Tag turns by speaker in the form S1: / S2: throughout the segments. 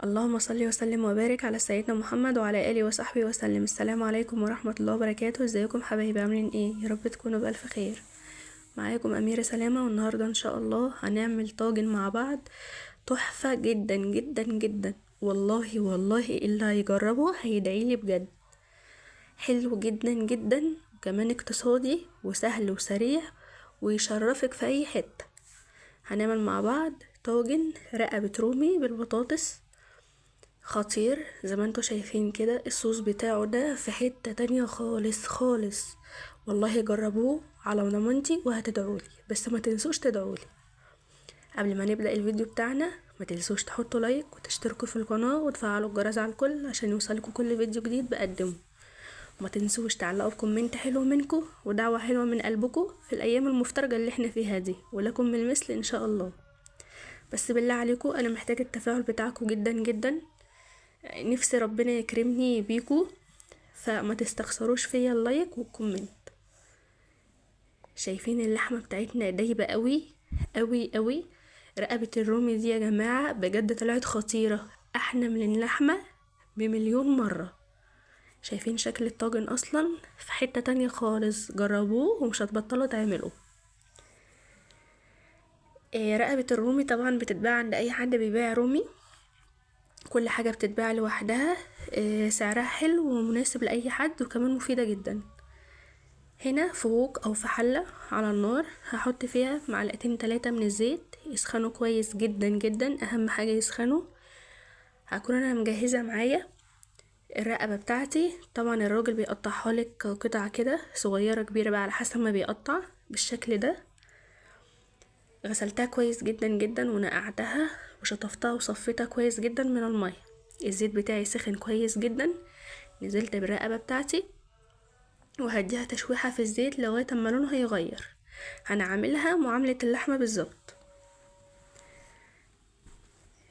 S1: اللهم صل وسلم وبارك على سيدنا محمد وعلى اله وصحبه وسلم. السلام عليكم ورحمة الله وبركاته. ازيكم حبايبي، عاملين ايه؟ يا رب تكونوا بالف خير. معاكم اميره سلامه، والنهارده ان شاء الله هنعمل طاجن مع بعض تحفة جدا جدا جدا، والله والله اللي هيجربه هيدعيلي بجد. حلو جدا جدا، وكمان اقتصادي وسهل وسريع ويشرفك في اي حتة. هنعمل مع بعض طاجن رقبة رومي بالبطاطس خطير، زي ما انتوا شايفين كده. الصوص بتاعه ده في حتة تانية خالص خالص، والله جربوه على ضمانتي وهتدعولي، بس ما تنسوش تدعولي. قبل ما نبدأ الفيديو بتاعنا ما تنسوش تحطوا لايك وتشتركوا في القناة وتفعلوا الجرس على الكل عشان يوصلكوا كل فيديو جديد بقدمه. وما تنسوش تعلقوا ب comment حلو منكم ودعوة حلوة من قلبكم في الأيام المفترجة اللي احنا فيها دي، ولكم من المثل إن شاء الله. بس بالله عليكم أنا محتاجة التفاعل بتاعكم جدا جدا، نفسي ربنا يكرمني بيكو، فما تستخسروش فيا ال like وال comment. شايفين اللحمة بتاعتنا دايبة قوي قوي قوي. رقبة الرومي دي يا جماعة بجد طلعت خطيرة، احلى من اللحمة بمليون مرة. شايفين شكل الطاجن اصلا في حتة تانية خالص، جربوه ومش هتبطلوا تعملوه. رقبة الرومي طبعا بتتباع عند اي حد بيبيع رومي، كل حاجة بتتباع لوحدها. سعرها حلو ومناسب لأي حد، وكمان مفيدة جدا. هنا في ووك أو في حلة على النار هحط فيها معلقتين 3 من الزيت، يسخنوا كويس جدا جدا، أهم حاجة يسخنوا. هكون أنا مجهزة معايا الرقبة بتاعتي، طبعا الراجل بيقطعها لك قطع كده صغيرة كبيرة بقى على حسب ما بيقطع بالشكل ده. غسلتها كويس جدا جدا ونقعتها وشطفتها وصفيتها كويس جدا من المية. الزيت بتاعي سخن كويس جدا، نزلت بالرقبة بتاعتي وهديها تشويحة في الزيت لغاية اما لونها يغير. هنعملها معاملة اللحمة بالظبط.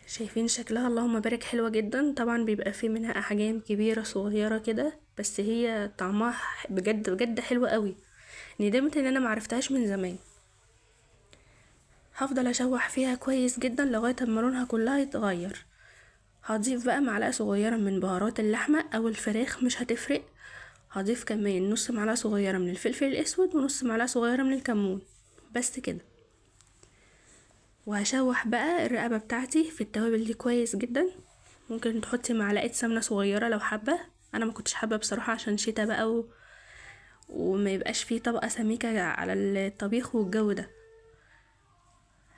S1: شايفين شكلها؟ اللهم بارك، حلوة جدا. طبعا بيبقى في منها احجام كبيرة صغيرة كده، بس هي طعمها بجد بجد حلو قوي. ندمت ان انا معرفتهاش من زمان. هفضل اشوح فيها كويس جدا لغاية اما لونها كلها يتغير. هضيف بقى معلقة صغيرة من بهارات اللحمة او الفراخ، مش هتفرق. هضيف كمان نص معلقة صغيرة من الفلفل الاسود ونص معلقة صغيرة من الكمون، بس كده. وهشوح بقى الرقبة بتاعتي في التوابل دي كويس جدا. ممكن تحطي معلقة سمنة صغيرة لو حابة، انا ما كنتش حابة بصراحة عشان شتا بقى وما يبقاش فيه طبقة سميكة على الطبيخ والجو ده.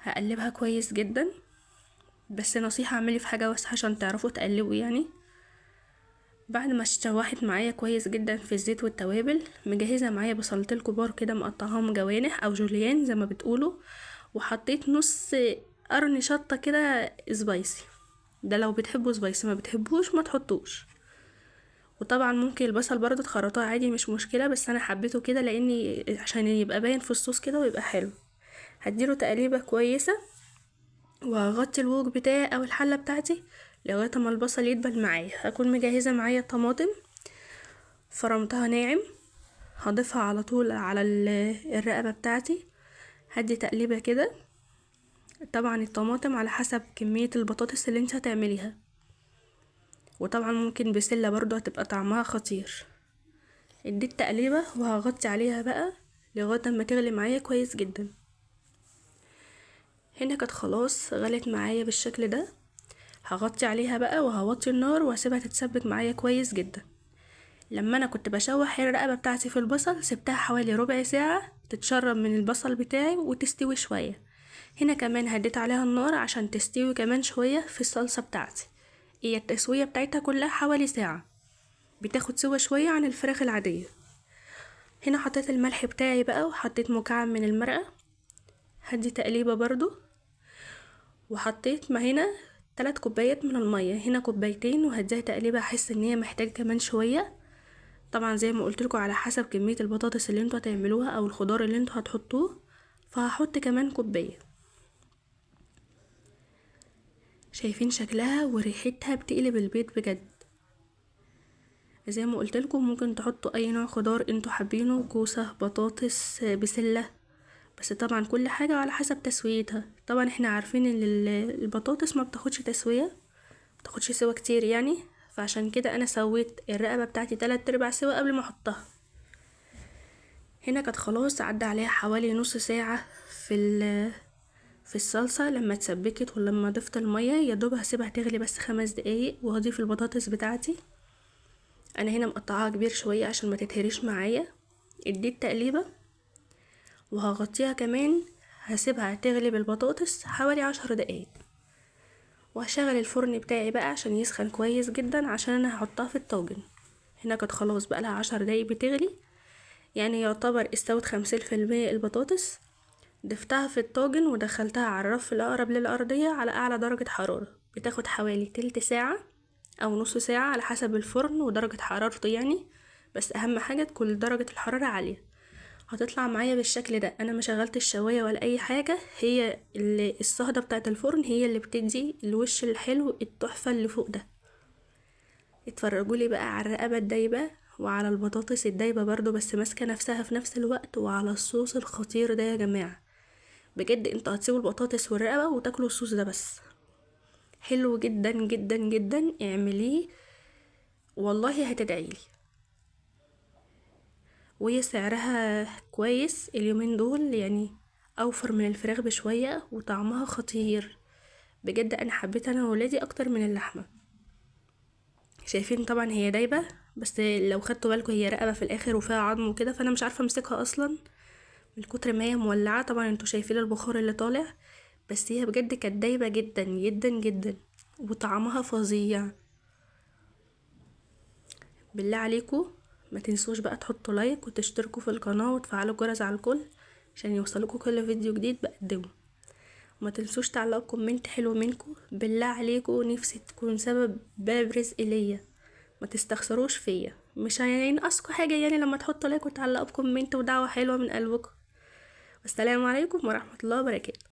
S1: هقلبها كويس جدا، بس نصيحة اعملي في حاجة واسعة عشان تعرفوا تقلبوا يعني. بعد ما اتشوحت معايا كويس جدا في الزيت والتوابل، مجهزة معايا بصلتين كبار كده مقطعاهم جوانح او جوليان زي ما بتقولوا، وحطيت نص قرن شطة كده spicy، ده لو بتحبوا spicy، ما بتحبوش ما تحطوش. وطبعا ممكن البصل برضه تخرطوه عادي مش مشكلة، بس انا حبيته كده لاني عشان يبقى باين في الصوص كده ويبقى حلو. هديله تقليبة كويسة وهغطي الوك بتاعي او الحلة بتاعتي لغاية ما البصل يدبل معايا. هكون مجهزة معايا الطماطم فرمتها ناعم، هضيفها على طول على الرقبة بتاعتي. هدي تقليبة كده. طبعا الطماطم على حسب كمية البطاطس اللي انت هتعمليها، وطبعا ممكن بسلة برضو هتبقى طعمها خطير. اديت تقليبة وهغطي عليها بقى لغاية ما تغلي معايا كويس جدا. هنا كانت خلاص غلت معايا بالشكل ده، هغطي عليها بقى وهوطي النار وهسيبها تتسبك معايا كويس جدا. لما انا كنت بشوح الرقبة بتاعتي في البصل سبتها حوالي ربع ساعة تتشرب من البصل بتاعي وتستوي شوية. هنا كمان هديت عليها النار عشان تستوي كمان شوية في الصلصة بتاعتي. هي التسوية بتاعتها كلها حوالي ساعة، بتاخد سوا شوية عن الفراخ العادية. هنا حطيت الملح بتاعي بقى وحطيت مكعب من المرقة، هدي تقليبة برضو. وحطيت ما هنا 3 كوبايات من المية، هنا كوبايتين، وهديها تقليبة. احس ان هي محتاجة كمان شوية. طبعا زي ما قلت لكم على حسب كمية البطاطس اللي انتوا هتعملوها او الخضار اللي انتوا هتحطوه، فهحط كمان كوباية. شايفين شكلها وريحتها بتقلب البيت بجد. زي ما قلت لكم ممكن تحطوا اي نوع خضار انتوا حابينه، كوسة، بطاطس، بسلة، بس طبعا كل حاجة على حسب تسويتها. طبعا احنا عارفين ان البطاطس ما بتاخدش تسوية، تاخدش سوا كتير يعني. فعشان كده انا سويت الرقبة بتاعتي 3/4 سوا قبل ما احطها. هنا كانت خلاص عدى عليها حوالي نص ساعة في الصلصه لما اتسبكت ولما ضفت المية. يا دوب هسيبها تغلي بس 5 دقايق وهضيف البطاطس بتاعتي. انا هنا مقطعاها كبير شوية عشان ما تتهريش معايا. اديت تقليبه وهغطيها كمان، هسيبها تغلي بالبطاطس حوالي 10 دقايق. وهشغل الفرن بتاعي بقى عشان يسخن كويس جدا، عشان انا هحطها في الطاجن. هنا كانت خلاص بقى لها 10 دقايق بتغلي، يعني يعتبر استوت 50% البطاطس. ضفتها في الطاجن ودخلتها على الرف الاقرب للارضيه على اعلى درجه حرارة. بتاخد حوالي تلت ساعة او نص ساعة على حسب الفرن ودرجة حرارته يعني، بس اهم حاجة تكون درجه الحرارة عالية. هتطلع معايا بالشكل ده. انا ما شغلت الشوايه ولا اي حاجة، هي الصهده بتاعه الفرن هي اللي بتدي الوش الحلو التحفة اللي فوق ده. اتفرجوا لي بقى على الرقبة الدايبه وعلى البطاطس الدايبه برضو بس ماسكه نفسها في نفس الوقت، وعلى الصوص الخطير ده يا جماعة. بجد انتوا هتسيبوا البطاطس والرقبة وتاكلوا الصوص ده بس، حلو جدا جدا جدا. اعمليه والله هتدعيلي. وهي سعرها كويس اليومين دول، يعني اوفر من الفراخ بشوية، وطعمها خطير بجد. انا حبيت انا وولادي اكتر من اللحمة. شايفين طبعا هي دايبه، بس لو خدتوا بالكم هي رقبة في الاخر وفيها عظم وكده، فانا مش عارفه امسكها اصلا من كتر ما هي مولعه. طبعا انتوا شايفين البخار اللي طالع، بس هي بجد كانت دايبه جدا جدا جدا وطعمها فظيع. بالله عليكم ما تنسوش بقى تحطوا لايك وتشتركوا في القناة وتفعلوا الجرس على الكل عشان يوصلكوا كل فيديو جديد بقدمه. وما تنسوش تعلقوا comment حلو منكم، بالله عليكم نفسي تكون سبب باب رزق ليا، ما تستخسروش فيا، مش هينقصكوا حاجة يعني لما تحطوا like وتعلقوا ب comment ودعوة حلوة من قلبكم. والسلام عليكم ورحمة الله وبركاته.